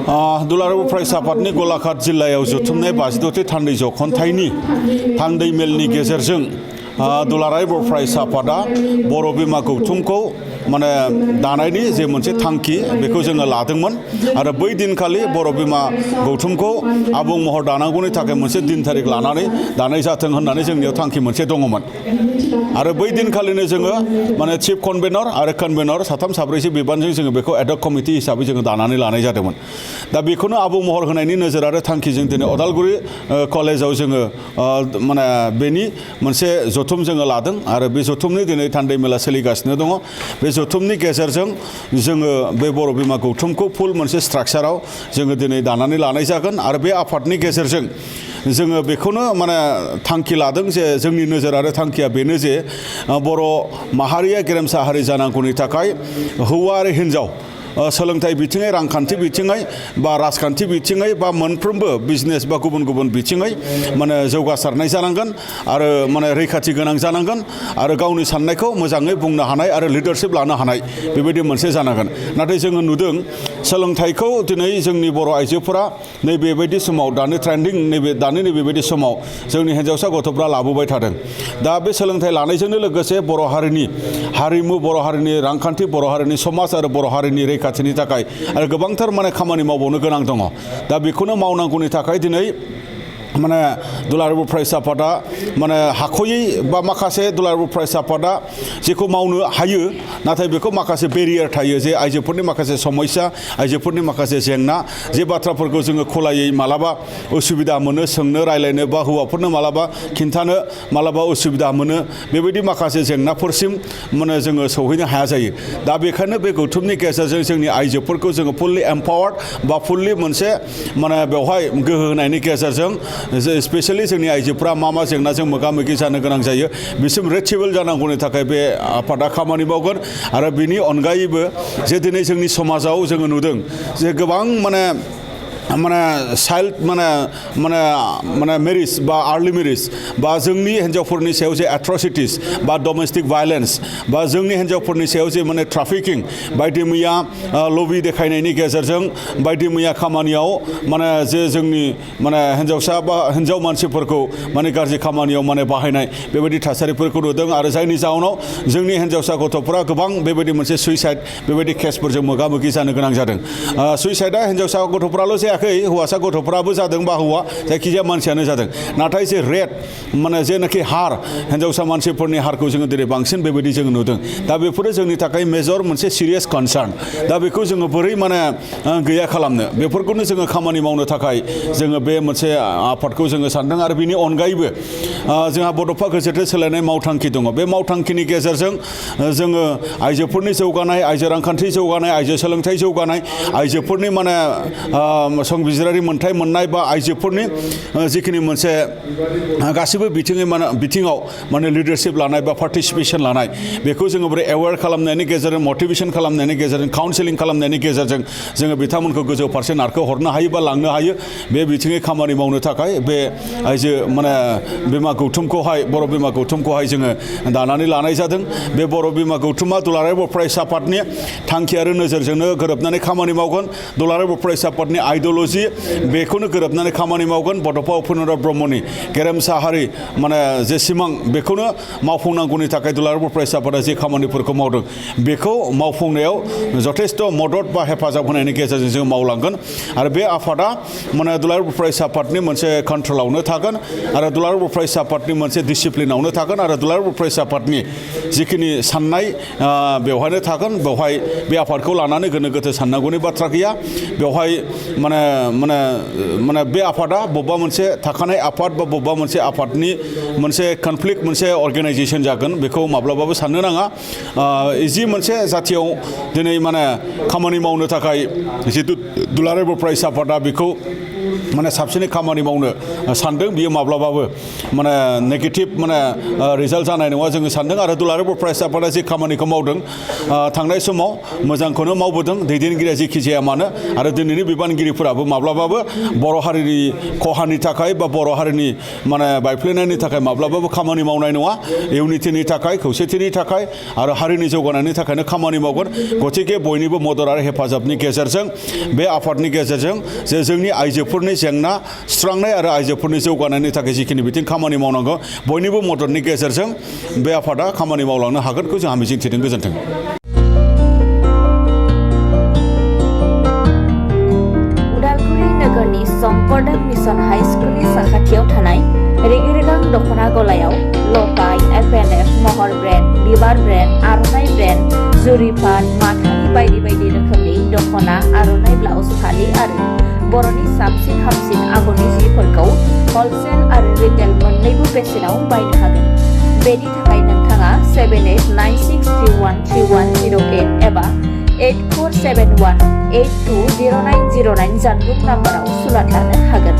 दुलाराय बर' फरायसा आफादनि गलाघाट जिल्लायाव जुथुमनाय 52थि थान्दै जख'न्थाइनि थान्दै मेलनि गेजेरजों दुलाराय बर' फरायसा आफादा बर' बिमा गौथुमखौ माने दानायनि जे मोनसे थांखि बेखौ जोङो लादोंमोन आरो बै दिनखालि बर' बिमा गौथुमखौ आबुं महर दानांगौनि थाखाय मोनसे दिन थारिख लानानै दानाय जाथों होननानै जोंनियाव थांखि मोनसे दङमोन आरो बै दिनखालिनो जोङो माने चिफ कनभेनर आरो कनभेनर साथाम साब्रैसो बिबानजों जोङो बेखौ एडहक कमिटि हिसाबै जोङो दानानै लानाय जादोंमोन। दा बेखौनो आबुं महर होनायनि नोजोर आरो थांखिजों दिनै अदालगुरि कलेजाव जोङो माने बेनि मोनसे जथुम जोङो लादों आरो बे जथुमनि दिनै थान्दै मेला सोलिगासिनो दङ। बे जथुमनि गेजेरजों जोङो बे बर' बिमा गौथुमखौ फुल मोनसे स्ट्राक्चाराव जोङो दिनै दानानै लानाय जागोन आरो बे आफादनि गेजेरजों जोङो बेखौनो माने थांखि लादों जे जोंनि नोजोर आरो थांखिया बेनो जे बर' माहारिया गेरेमसा हारि जानांगौनि थाखाय हौवा आरो हिन्जाव सोलोंथाइ बिथिङै रांखान्थि बिथिङै बा राजखान्थि बिथिङै बा मोनफ्रोमबो बिजनेस बा गुबुन गुबुन बिथिङै माने जौगासारनाय जानांगोन आरो माने रैखाथि गोनां जानांगोन आरो गावनि साननायखौ मोजाङै बुंनो हानाय आरो लिडारशिप लानो हानाय बेबायदि मोनसे जानांगोन। नाथाय जोङो नुदों सोलोंथाइखौ दिनै जोंनि बर' आइजोफोरा नैबेबायदि समाव दानि ट्रेन्डिं दानि नैबेबायदि समाव जोंनि हिन्जावसा गथ'फ्रा लाबोबाय थादों। दा बे सोलोंथाइ लानायजोंनो लोगोसे बर' हारिनि हारिमु बर' हारिनि रांखान्थि बर' हारिनि समाज आरो बर' हारिनि रैखाथिनि थाखाय आरो गोबांथार माने खामानि मावबावनो गोनां दङ। दा बेखौनो मावनांगौनि थाखाय दिनै माने दुलाराय बर' फरायसा आफादा माने हाख'यै बा माखासे दुलाराय बर' फरायसा आफादा जेखौ मावनो हायो नाथाय बेखौ माखासे बेरियार थायो जे आइजोफोरनि माखासे समस्या आइजोफोरनि माखासे जेंना जे बाथ्राफोरखौ जोङो खुलायै मालाबा उसुबिदा मोनो सोंनो रायलायनो बा हौवाफोरनो मालाबा खिन्थानो मालाबा उसुबिदा मोनो बेबायदि माखासे जेंनाफोरसिम माने जोङो सौहैनो हाया जायो। दा बेखायनो बे गौथुमनि गेजेरजों जोंनि आइजोफोरखौ जोङो फुल्लि एम्पावार्ड बा फुल्लि मोनसे माने बेवहाय गोहो होनायनि गेजेरजों स्पेशली जोंनि आइजोफ्रा मा जेंनाजों मोगा मोगि जानो गोनां जायो बिसिम रिचेबल जानांगौनि थाखाय बे आफादा खामानि मावगोन। आरो बिनि अनगायैबो जे दिनै जोंनि समाजाव जोङो नुदों जे गोबां माने चाइल्ड माने मेरिज बा आर्लि मेरिज बा जोंनि हिन्जावफोरनि सायाव जे एट्रसिटिस बा डमेस्टिक भायलेन्स बा जोंनि हिन्जावफोरनि सायाव जे माने ट्राफिकिं बायदि मैया लबि देखायनायनि गेजेरजों बायदि मैया खामानियाव माने जे जोंनि माने हिन्जावसा बा हिन्जाव मानसिफोरखौ माने गाज्रि खामानियाव माने बाहायनाय बेबायदि थासारिफोरखौ नुदों आरो जायनि जाउनाव जोंनि हिन्जावसा गथ'फोरा गोबां बेबायदि मोनसे सुइसाइड बेबायदि केसफोरजों मोगा मोगि जानो गोनां जादों। सुइसाइडआ हिन्जावसा गथ'फ्राल' जायाखै हौवासा गथ'फ्राबो जादों बा हौवा जायखिजाया मानसियानो जादों। नाथाय जे रेट माने जेनाखि हार हिन्जावसा मानसिफोरनि हारखौ जोङो दिनै बांसिन बेबायदि जोङो नुदों। दा बेफोरो जोंनि थाखाय मेजर मोनसे सिरियास कनसार्न। दा बेखौ जोङो बोरै माने गैया खालामनो बेफोरखौनो जोङो खामानि मावनो थाखाय जोङो बे मोनसे आफादखौ जोङो सानदों। आरो बिनि अनगायैबो जोंहा बड'फा गेजेटेड सोलायनाय मावथांखि दङ। बे मावथांखिनि गेजेरजों जोङो आइजोफोरनि जौगानाय आइजो रांखान्थि जौगानाय आइजो सोलोंथाइ जौगानाय आइजोफोरनि माने संबिजिरारि मोन्थाइ मोननाय बा आइजोफोरनि जिखिनि मोनसे गासिबो बिथिङाव माने लिडारशिप लानाय बा पार्टिसिपेसन लानाय बेखौ जोङो बोरै एवेयार खालामनायनि गेजेरजों मटिभेसन खालामनायनि गेजेरजों काउन्सिलिं खालामनायनि गेजेरजों जोङो बिथांमोनखौ गोजौ फारसे नारखोहरनो हायो बा लांनो हायो। बे बिथिङै खामानि मावनो थाखाय बे आइजो माने बिमा गौथुमखौहाय बर' बिमा गौथुमखौहाय जोङो दानानै लानाय जादों। बे बर' बिमा गौथुमा दुलाराय बर' फरायसा आफादनि थांखि आरो नोजोरजोंनो गोरोबनानै खामानि मावगोन। दुलाराय बर' फरायसा आफादनि आइडिय'लजि बेखौनो गोरोबनानै खामानि मावगोन। बड'फा उपेन्द्र ब्रह्मनि गेरेमसा हारि माने जे सिमां बेखौनो मावफुंनांगौनि थाखाय दुलाराय बर' फरायसा आफादा जे खामानिफोरखौ मावदों बेखौ मावफुंनायाव जथेस्थ' मदद बा हेफाजाब होनायनि गेजेरजों जों मावलांगोन। आरो बे आफादा माने दुलाराय बर' फरायसा आफादनि मोनसे कन्ट्रलावनो थागोन आरो दुलाराय बर' फरायसा आफादनि मोनसे डिसिप्लिनावनो थागोन आरो दुलाराय बर' फरायसा आफादनि जिखिनि साननाय बेवहायनो थागोन। बेवहाय बे आफादखौ लानानै गोनो गोथो साननांगौनि बाथ्रा गैया। बेवहाय माने बे आफादा बबेबा मोनसे थाखानाय आफाद बा बबेबा मोनसे आफादनि मोनसे कनफ्लिक्ट मोनसे अर्गेनाइजेसन जागोन बेखौ माब्लाबाबो साननो नाङा। इजि मोनसे जाथियाव दिनै माने खामानि मावनो थाखाय जितु दुलाराय बर' फरायसा आफादा बेखौ माने साबसिनै खामानि मावनो सानदों बियो माब्लाबाबो माने नेगेटिभ माने रिजाल्ट जानाय नङा जोङो सानदों। आरो दुलाराय बर' फरायसा आफादा जे खामानिखौ मावदों थांनाय समाव मोजांखौनो मावबोदों दैदेनगिरिया जेखि जाया मानो आरो दिनैनि बिबानगिरिफोरा आफादफोराबो माब्लाबाबो बर' हारिनि खहानि थाखाय बा बर' हारिनि माने बायफ्लेनायनि थाखाय माब्लाबाबो खामानि मावनाय नङा इउनिटिनि थाखाय खौसेथिनि थाखाय आरो हारिनि जौगानायनि थाखायनो खामानि मावगोन गतिके बयनिबो मदद आरो हेफाजाबनि गेजेरजों बे आफादनि गेजेरजों जे जोंनि आइजोफोरनि जेंना सुस्रांनाय आरो आइजोफोरनि जौगानायनि थाखाय जिखिनि बिथिं खामानि मावनांगौ बयनिबो मददनि गेजेरजों बे आफादा खामानि मावलांनो हागोनखौ जोंहा मिजिंथिदों गोजोन्थों उदालगुरि नोगोरनि शंकरदेव मिशन हाई स्कुलनि साखाथियाव थानाय रेगे-रेगां दख'ना गलायाव लफाय एफ&एफ महर ब्रेन्ड बिबार ब्रेन्ड आर'नाइ ब्रेन्ड जुरिफान माथानि बायदि बायदि रोखोमनि दख'ना आर'नाइ ब्लाउस फालि आरो बर'नि साबसिन हामसिन आगरनि जिफोरखौ हलसेल आरो रिटेल मोन्नैबो बेसेनाव बायनो हागोन बेनि थाखाय नोंथाङा 7896313108 एबा 8471820909 जानबुं नाम्बाराव सुलाद लानो हागोन।